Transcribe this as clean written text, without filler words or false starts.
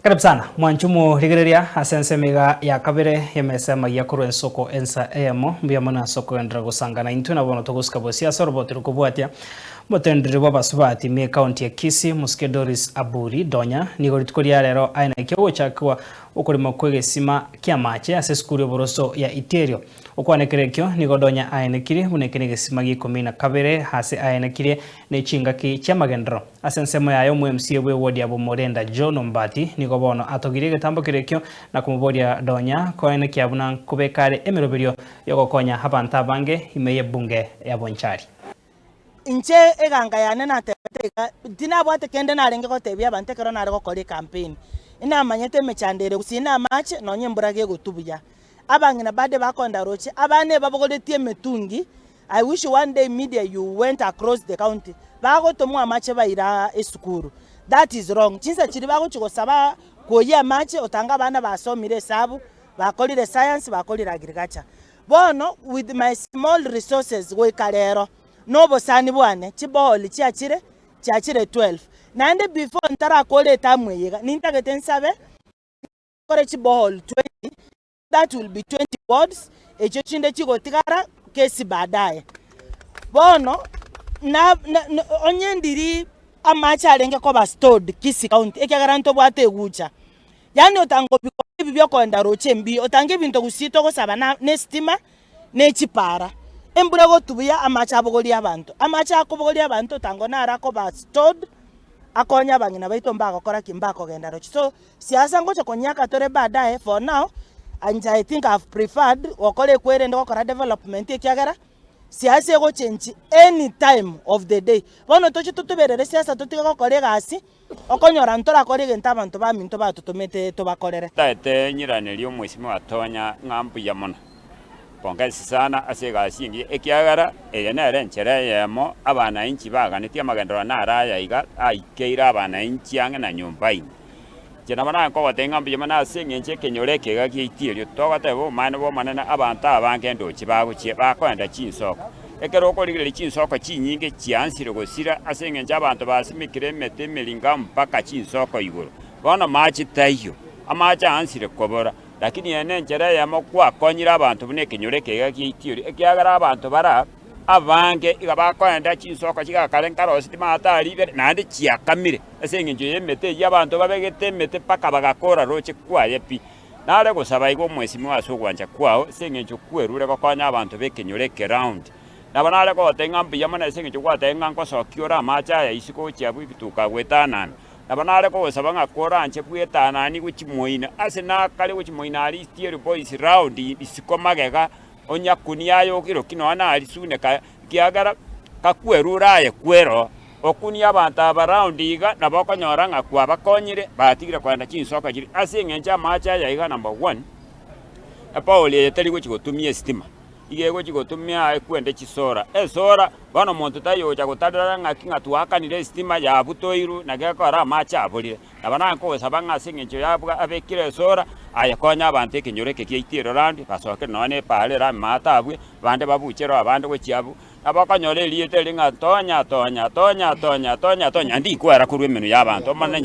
Karibu sana mwanchi omorigereria ase ensemo iga ya kabere y'emesa y'amagia korwa ensoko ensa eyemo. Mbuya mono ase okogenderera gosangana intwe na bono togosika bosio ase oroboti rokobwatia omotendereri bw'abasubati ime ekaunti ya Kisii Mosike Doris Aburi Donya nigo rituko ria rero aye nakio ogochakigwa okorema kw'egesima ki'amache ase esukuru y'oboroso ya Iterio. Okwanekera ekio nigo Donya aenekirie buna eke negesima gia ikomi na kabere ase aenekirie ne chingaki chi'amagenderero. Ase ensemo yaye omo-MCA bw'ewodi ya Bomorenda John Ombati nigo bono atogirie egetambo keria ekio na komoboria Donya koenekia buna nkobeka are emeroberio y'ogokonya abanto abange ime y'ebunge ya Bonchari. Inche eganga yane natebete iga, tinabwate kende narenge gotebia abanto ekero nare gokora ecampaign. Inamanyete emechando ere gusii na amache nonye embura gegotwa buya. Abang'ina bande bakonda roche, abana ebabogoretie emetungi, I wish one day media you went across the county, bagotomwa amache baira esukuru. That is wrong. Chinsa chiria bagochia gosaba koyia amache otanga abana basomire esabu, bakorire science, bakorire agriculture. Bono with my small resources goika rero, na obosani bwane, chiborehole chiachire, chiachire 12. Naende before ntarakora etamu eye iga, nintagete nsabe, nkore chiborehole 20, that will be 20 wards, echio chinde chigotigara kesi baadaye. Bono, na na na onye ndiri amache arenge koba stored Kisii county, ekiagera ntobwate egucha, yaani otanga ebi biokoenda roche mbi, otanga ebinto gusii togosaba na na estima, ne chipara. Embura egotwa buya amache abogorie abanto, amache akobogoria abanto otanga naro akoba stored, akonye abang'ina baito mbagokora ki? Mbakogenda roche. So, siasa ngocha konyaka tore baadaye, for now, inche I think I have preferred gokora ekwerende gokora development ekiagera, siasa egochengi any time of the day. Bono toche totoberere siasa totige gokora egasi, okonyora ntorakore egento abanto baminto batotomete tobakorere. Ntagete nyiranerie omwesimwa Tonya ng'a mbuya mono. Pongezi sana ase egasi engiya ekiagera eye nere enchera eyemo abanainchi baganetie amagenderero naro aya iga aikeire abanainchi ang'e na nyomba ime. Inche nabo nankogotebia ng'a mbuya mono ase eng'encho ekenyoro eke iga giaito erio togoteba obomaene bw'Omonene abanto abange ndoche bagochia bakoenda chinsoko. Ekero okorigereria chinsoko chinyinge chiansire gosira ase eng'encho abanto basimekire emete emeringa mpaka chinsoko igoro. Bono mache taiyo, amache aansire kobora. Lakini eye nenchera eyemo gwakonyire abanto buna ekenyoro eke iga giaito erio, ekiagera abanto bara abange iga bakoenda chinsoko chigakare nkarosi timanyete aria ibere, naende chiakamire ase eng'encho y'emete eyio abanto babegete emete mpaka bagakora roche kwaye pi. Nare gosaba iga omwesimwa ase ogwancha kwao ase eng'encho kwerure gokonya abanto b'ekenyoro eke round. Nabo nare gogotebia ng'a mbuya mono ase eng'encho gwatebia ng'a ngosokia ore amache aya isiko gochia abwo ebituko agwo etanana. Nabo nare kogosaba ng'a koranche bwetananie gochia moino, ase nakare gochia moino aria Itieri Boys round isiko magega, onyakunie aye ogiroki nonya naria suneka, ekiagera kakwerure aye kwero, okunie abanto aba round iga, nabo okonyora ng'a kwabakonyire, batigire kogenda chinsoka chiria. Ase eng'encho amache aya iga number one, epower eye teri gochia gotumia esitima. Iga egochia gotumia ekwende chisora. Esora, bono omonto taiyo ogocha gotarera ng'aki ng'a twaakanire esitima yabutoirwe, naki ekora amache aborire. Nabo naye nkogosaba ng'a ase eng'encho yabwo abekire esora, aye konya abanto ekenyoro eke giaito erorande, basokere nonya na epaara ere amato abwe, abande babuchere abande gochia abwo. Nabo okonyora erieta eri ng'a Tonya, Tonya, Tonya, Tonya, Tonya, Tonya, ndinkwera korwa emenwa y'abanto. Omonene Nyasae.